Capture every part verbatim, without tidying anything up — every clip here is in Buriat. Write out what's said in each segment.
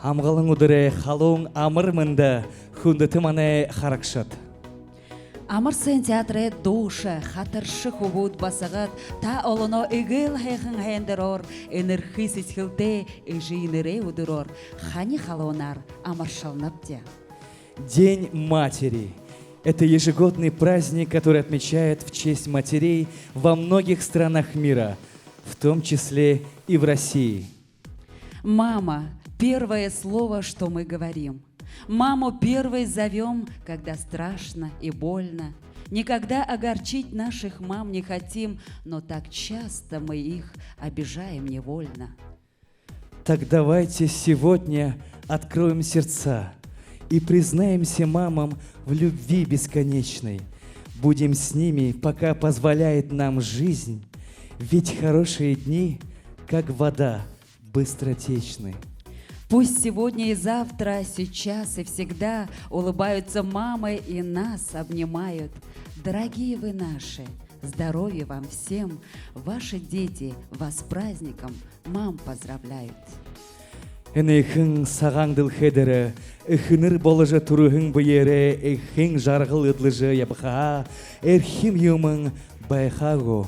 Амгалан үдэрэй халуун амар мэндэ, хүндэтэ манай харагшад! Амар сайн театрай дууша, хатарша хүбүүд, басагад, та олоной эгээл һайхан һайндэрөөр, энэрхы сэдьхэлтэй эжынэрэй үдэрөөр хани халуунаар амаршалнабди. День матери. Это ежегодный праздник, который отмечают в честь матерей во многих странах мира, в том числе и в России. Мама, первое слово, что мы говорим. Маму первой зовём, когда страшно и больно. Никогда огорчить наших мам не хотим, но так часто мы их обижаем невольно. Так давайте сегодня откроем сердца и признаемся мамам в любви бесконечной. Будем с ними, пока позволяет нам жизнь, ведь хорошие дни, как вода, быстротечны. Пусть сегодня и завтра, сейчас и всегда улыбаются мамы и нас обнимают. Дорогие вы наши, здоровья вам всем, ваши дети вас с праздником мам поздравляют. Энэ эхин сагаан дэлхэй дээрэ эхэнэр боложо түрэһэн бэеэрээ эхин жаргал эдлэжэ ябахаһаа эрхим юумэн байха гү.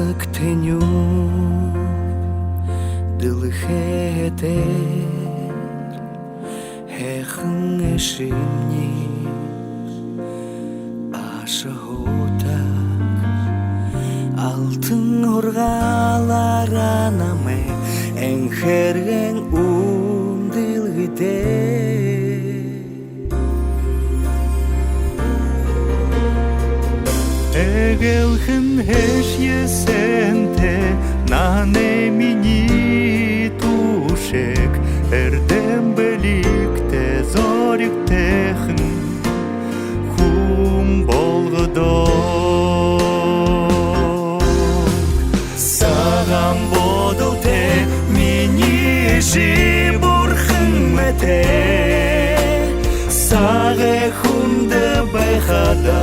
Аглаг тэнюун дэлхэй дээр һайхан эжымни ажаһуудаг. Алтан һургаалаараа намайе энхэргэн үндылгэдэг. Эгээл хэн хэшье сэнтэй, наһанай минии түшэг, эрдэм бэлигтэй, зоригтойхон хүн болгодог. Сагаан бодолтой минии эжы бурхан мэтэ. Сагай хүндэ байхада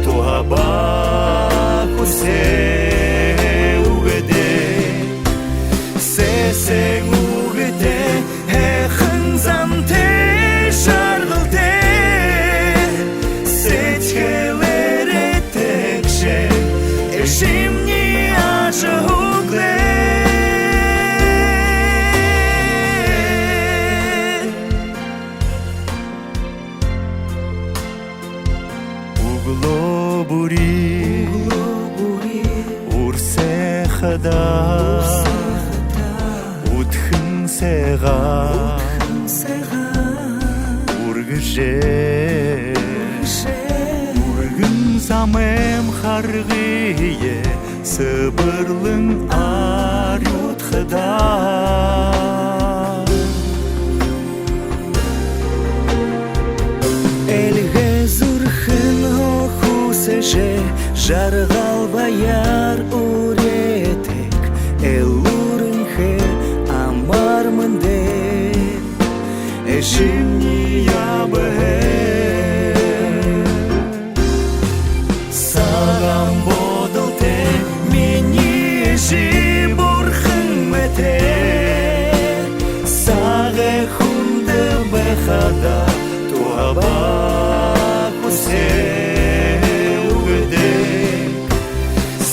туһа ба хүсээ үгэдэг. Сэсэн үгэтэй, һайхан зантай, жаргалтай, сэдьхэлээрээ тэгшэ эжымни ажаһууглаа. Үглөө бүри, үглөө бүри урсахада, урсахада үдхэн сайгаа, үдхэн сайгаа үргэжэ, үргэжэ, үргэн замайм харгые сэбэрлэн арюудхада. Эльгэ зүрхэнһөө хүсэжэ, жаргал баяр үреэдэг, элүүр энхэ, амар мэндэ эжымни ябаһай. Сагаан бодолтой минии эжы бурхан мэтэ. Сагай хүндэ байхада туһа ба хүсээ үгэдэг.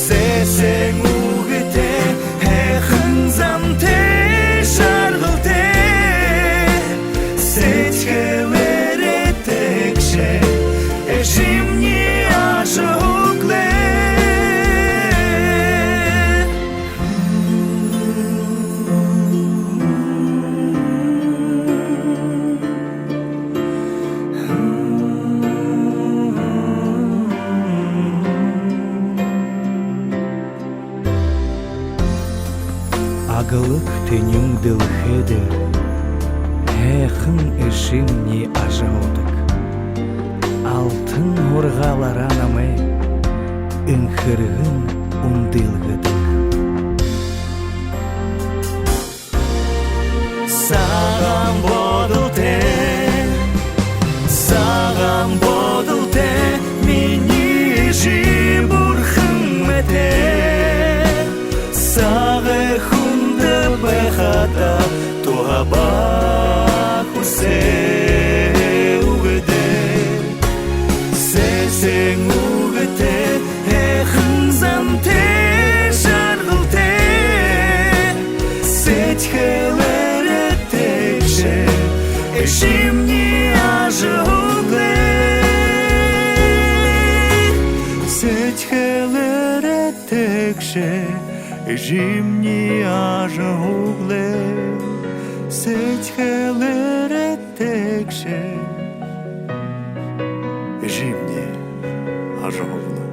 Сэсэн үгэтэй, һайхан зантай, жаргалтай, сэдьхэлээрээ тэгшэ эжымни ажаһууглаа. Аглаг тэнюун дэлхэй дээр һайхан эжымни ажаһуудаг. Алтан һургаалаараа намайе энхэргэн үндылгэдэг. Сагаан бодолтой, сагаан бодолтой минии эжы бурхан мэтэ. Сагай хүндэ байхада туһа ба хүсээ үгэдэг. Сэсэн үгэтэй, һайхан зантай, жаргалтай, сэдьхэлээрээ тэгшэ эжымни ажаһууглаа. Сэдьхэлээрээ тэгшэ эжымни ажаһууглаа. Сэдьхэлээрээ тэгшэ эжымни ажаһууглаа.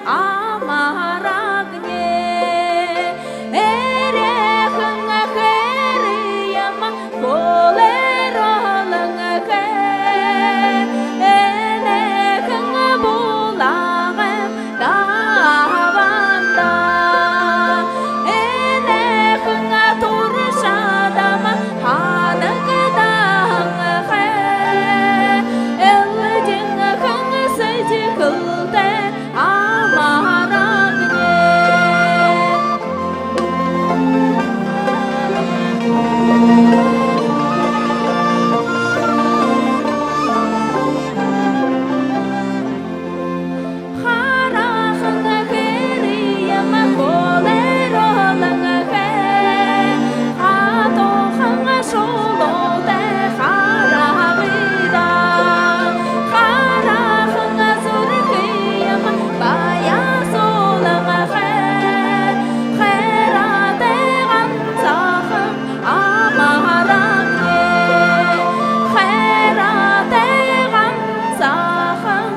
Амарагни, эреэхэн хэрыем хулар олон хэ, энэхэн булагай табанда, энэхэн туршадам ханагдаһан хэ, элдинхэн сэдьхэлтэй амарагни. Хараахан хэрыем хулар олон хэ, хатуухан шулуутай харагты даа. Хараахан зүрхыем баясуулан хэ, хайратай ганцахан амарагни, хайратай ганцахан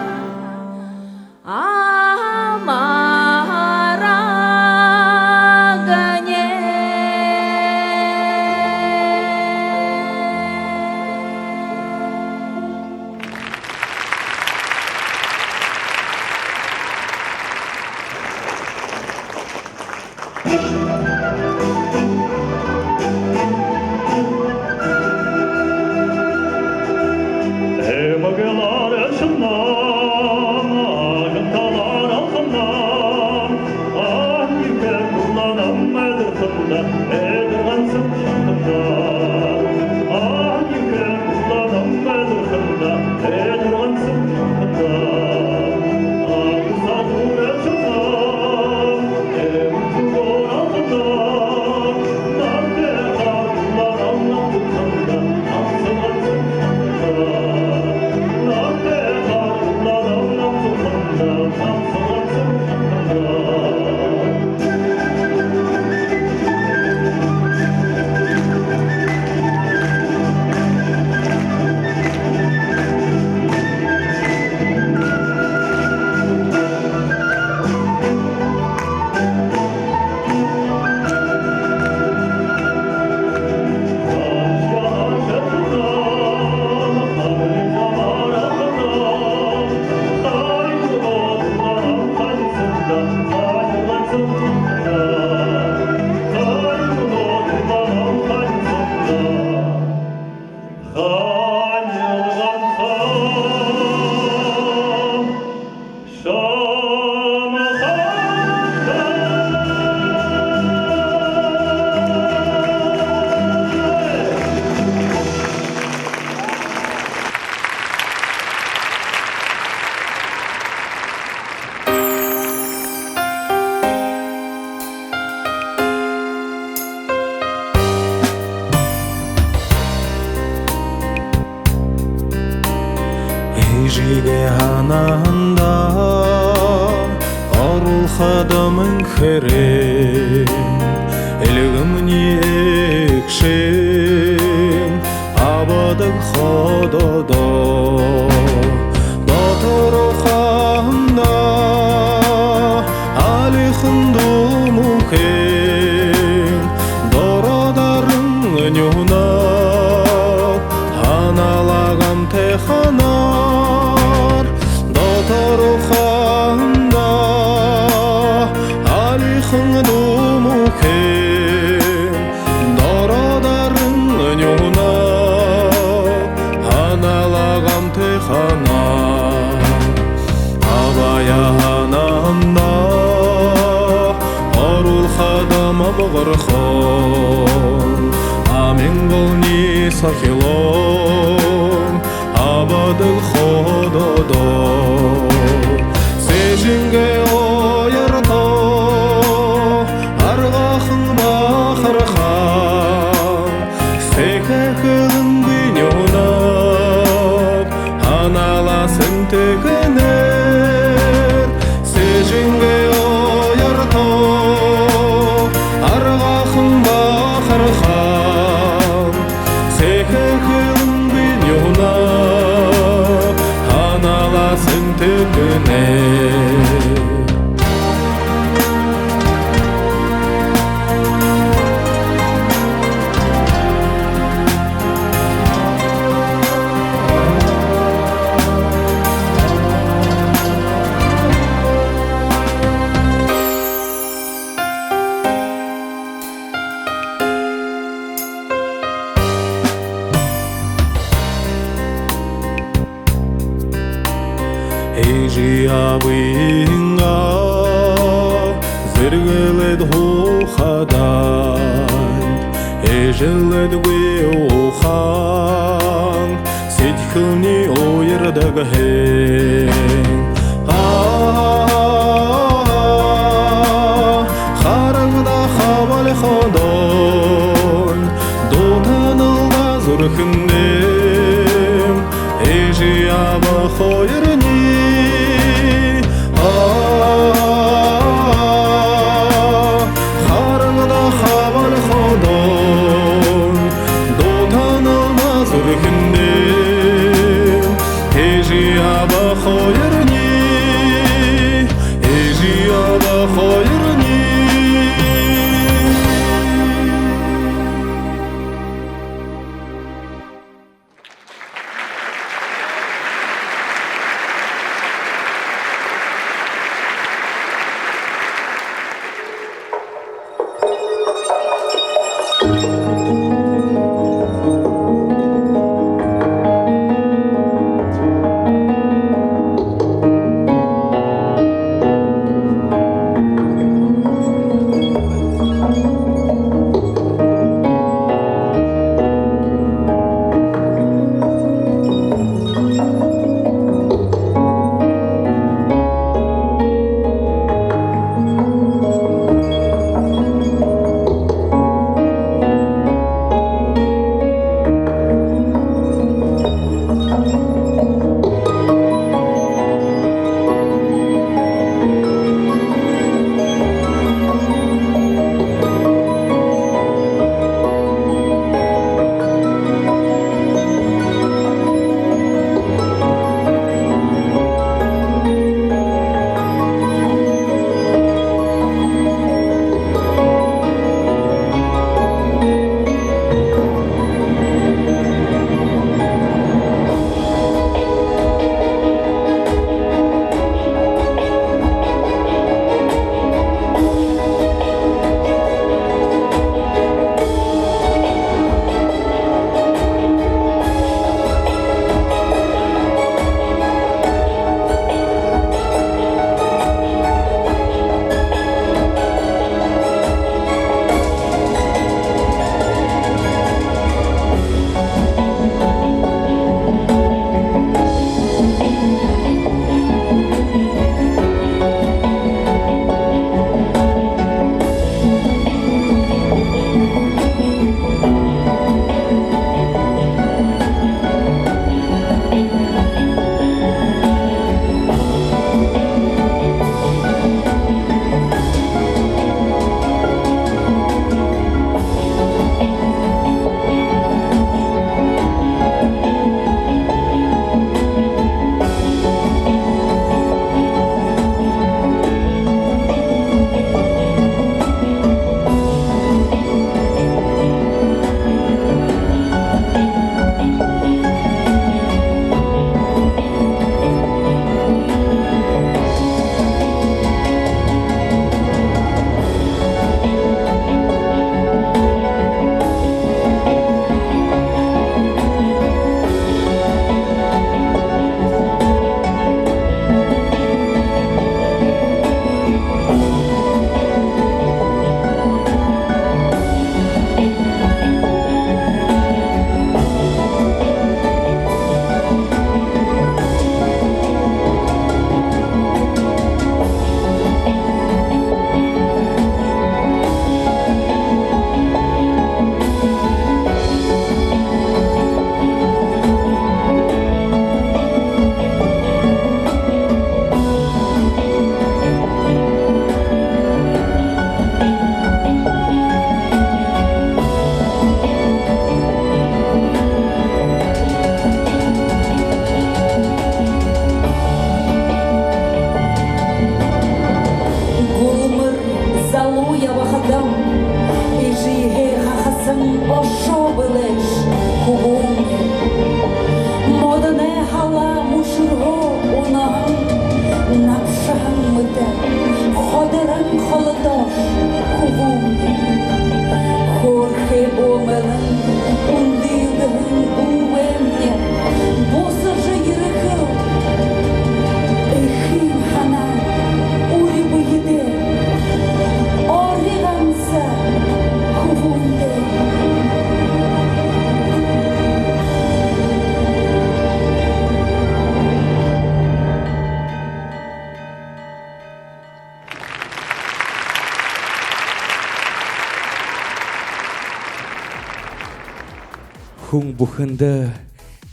амарагни. Эжыгээ һанаанда оруулхадам энхэрээ, эльгэмни эгшэн абадаг ходоодоо. Дотор ухаанда алихан дуу мүхэн дороо даран нюунаб, һанаалаа гамтайханаар. Дотор ухаанда алихан дуу мүхэн дороо даран нюунаб, һанаалаа гамтайханаар. Абаяа һанаанда оруулхадам амгархан, амингални сахилан абадаг ходоодоо. Сэжэнгээ оёорто аргахан бахархан, сэхэ хэлэн би нюунаб, һанаалаа сэнтэйхэнээр. Сэжэнгээ оёорто аргахан Эргэлдээд һуухадань, эжэлдэггүй ухаан, сэдьхэлни уярдаг һэн. Аа, харагдахабал ходоонь, дутанал даа зүрхэндээ, эжы аба хоёрни. Аа, харагдахабал ходоонь, дутанал даа зүрхэндээ, эжы аба хоёрни, эжы аба хоёрни. Гүлмэр залуу ябахадам, эжыһээ хахасан ошоо бэлэйш, хүбүүмни. Модоной һалаа мүшэрһөө унаһан, набшаһан мэтэ ходорон холодоош, хүбүүмни. Хөөрхы бөмбөлэн үндылдэһэн бүүмни бусажа ерэхэл, эхын һанаа үри бэедээ Хүн бүхэндэ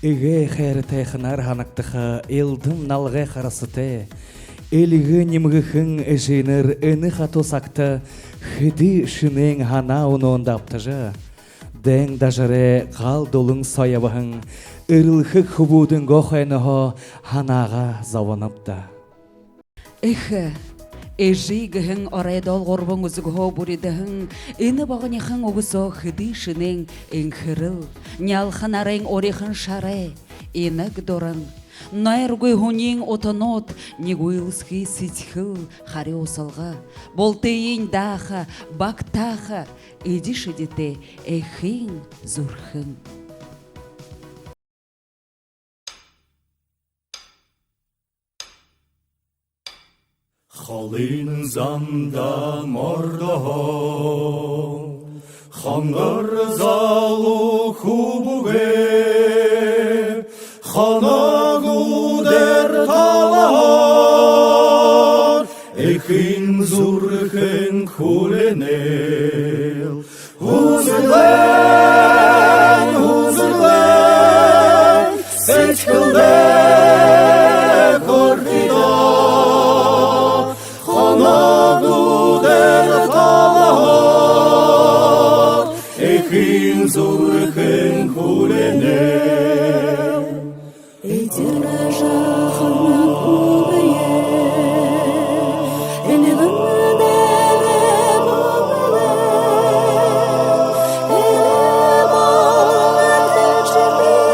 эгээ хайратайханаар һанагдаха элдэм налгай харасатай, эльгэ нимгэхэн эжынэр энэ хатуу сагта хэды шэнээн һанаа үнөөндэ абтажа, дайн дажарай гал дүлэн соо ябаһан эрэлхэг хүбүүдэнгөө хойноһоо һанаагаа зобоноб даа. Эхэ, эжы гэһэн оройдоол гурбан үзэгһөө бүридэһэн энэ богонихон үгэ соо хэды шэнээн энхэрэл, нялха нарай урихан шарай, инаг дуран, нойргүй һүниин утанууд, нэгүүлсэхы сэдьхэл, харюусалга, бултыень дааха, багтааха, эди шэдитэй эхын зүрхэн. Холын зандаа мордоһон хонгор залуу хүбүүгээ хоног үдэр талаар эхын зүрхэн хүлеэнэл. Һүзэглэн, һүзэглэн, сэдьхэлдээ хүрхыдөө, хоног үдэр талаар эхын зүрхэн хүлеэнэл. Эдир жаахан хүбүүе эльгэн дээрэ буулган, эрэ болон тэнжэхын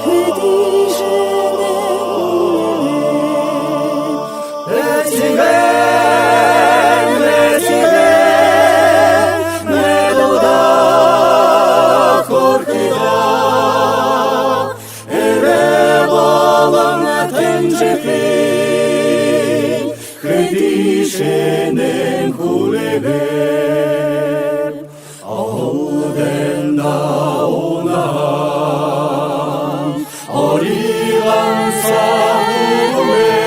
хэды шэнээн хүлеэнэл. Этигээ, этигээ, мэдэлдээ хүрхыдөө, эрэ болон тэнжэхын хэды шэнээн хүлеэгээ. Олон даа унаһан оригон сагууе,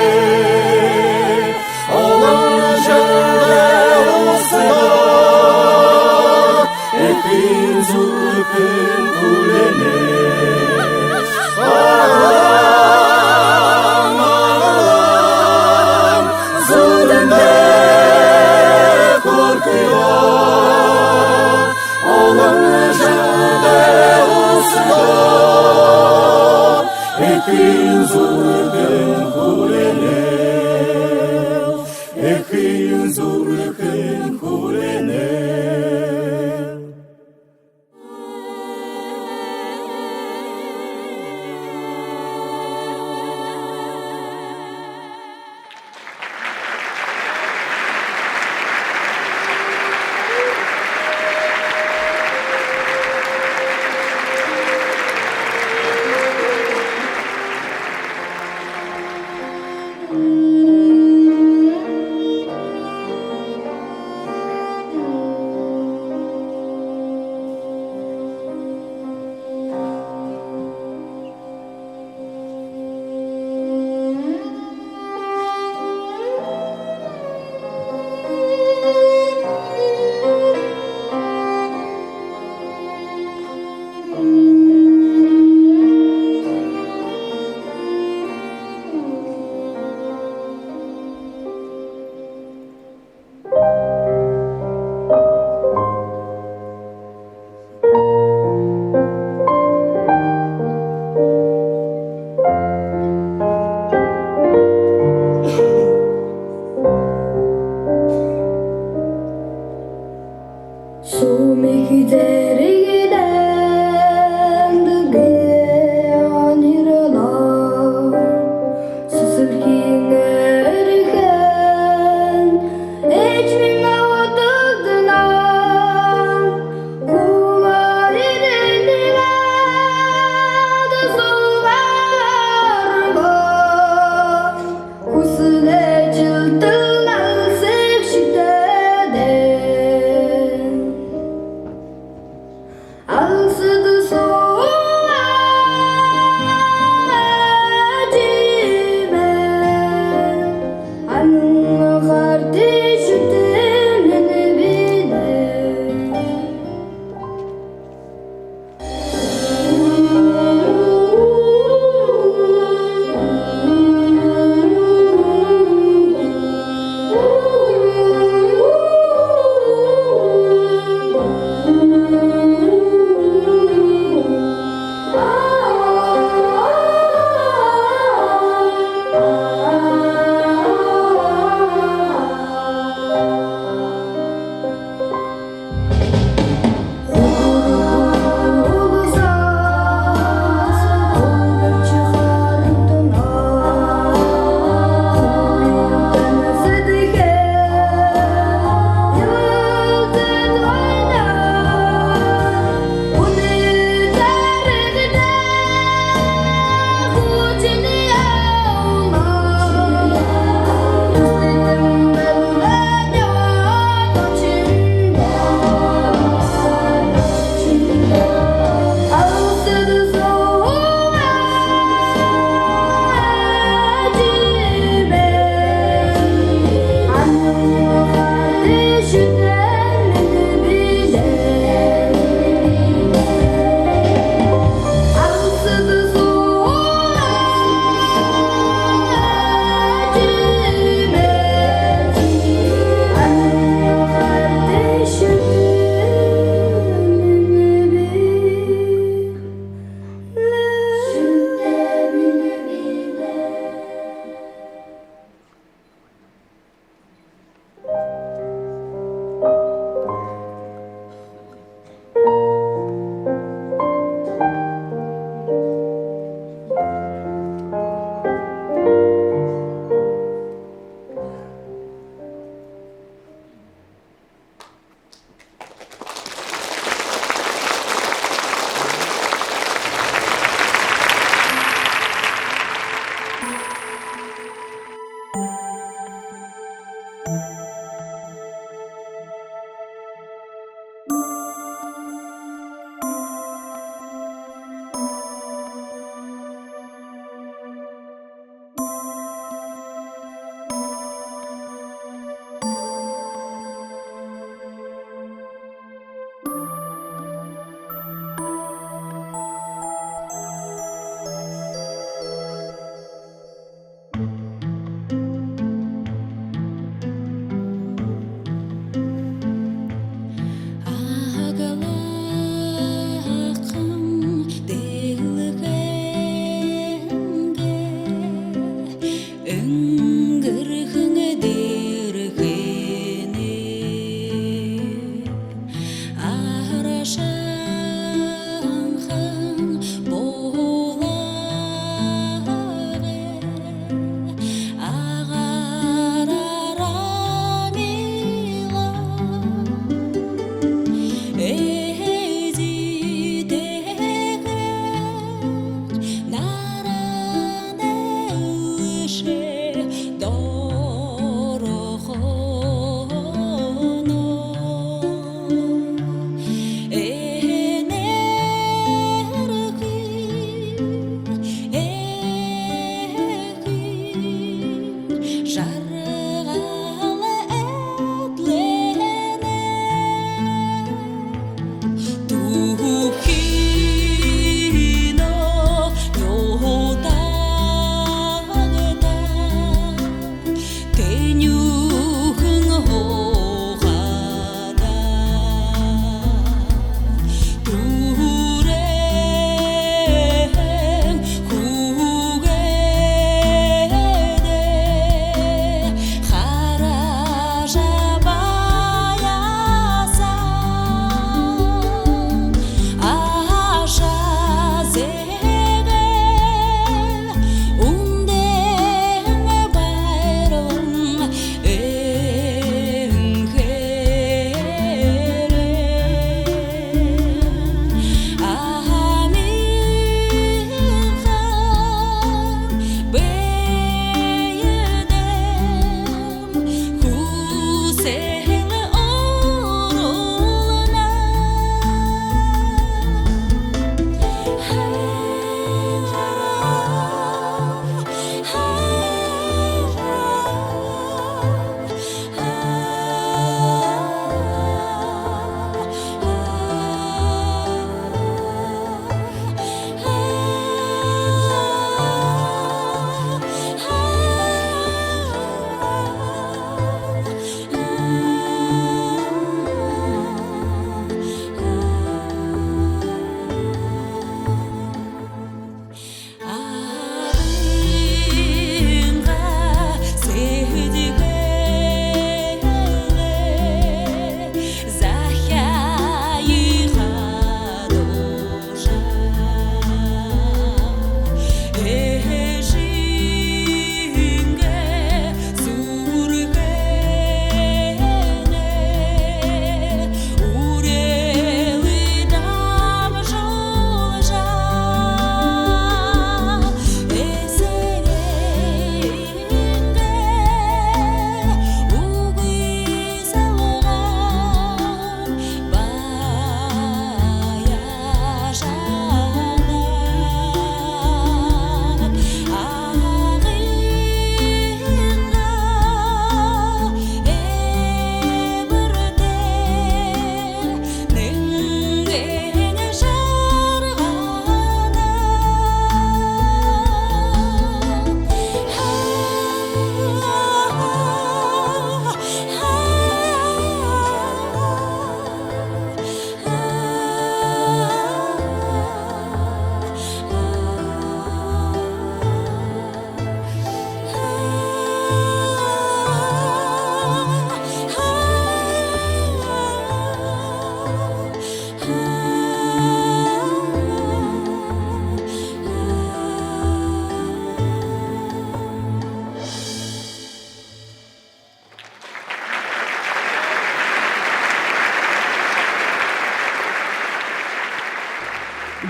олон жэлдээ уһан соо эхын зүрхэн хүлеэнэл. Аглан, аглан, зүүдэндээ хүрхыдөө,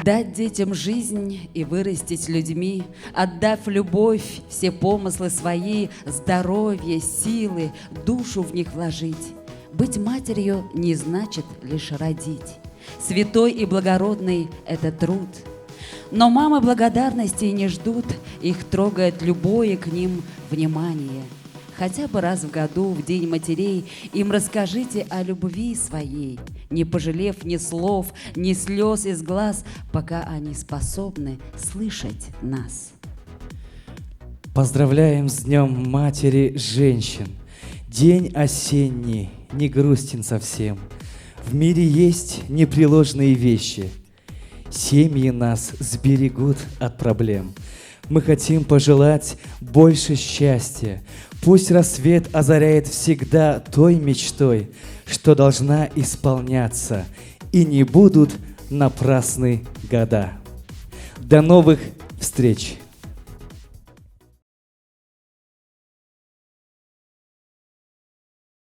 Дать детям жизнь и вырастить людьми, отдав любовь, все помыслы свои, здоровье, силы, душу в них вложить. Быть матерью не значит лишь родить. Святой и благородный — это труд. Но мамы благодарности не ждут, их трогает любое к ним внимание. Хотя бы раз в году, в День матерей, им расскажите о любви своей, не пожалев ни слов, ни слёз из глаз, пока они способны слышать нас. Поздравляем с Днём матери женщин. День осенний, не грустен совсем. В мире есть непреложные вещи. Семьи нас сберегут от проблем. Мы хотим пожелать больше счастья. Пусть рассвет озаряет всегда той мечтой, что должна исполняться, и не будут напрасны года. До новых встреч!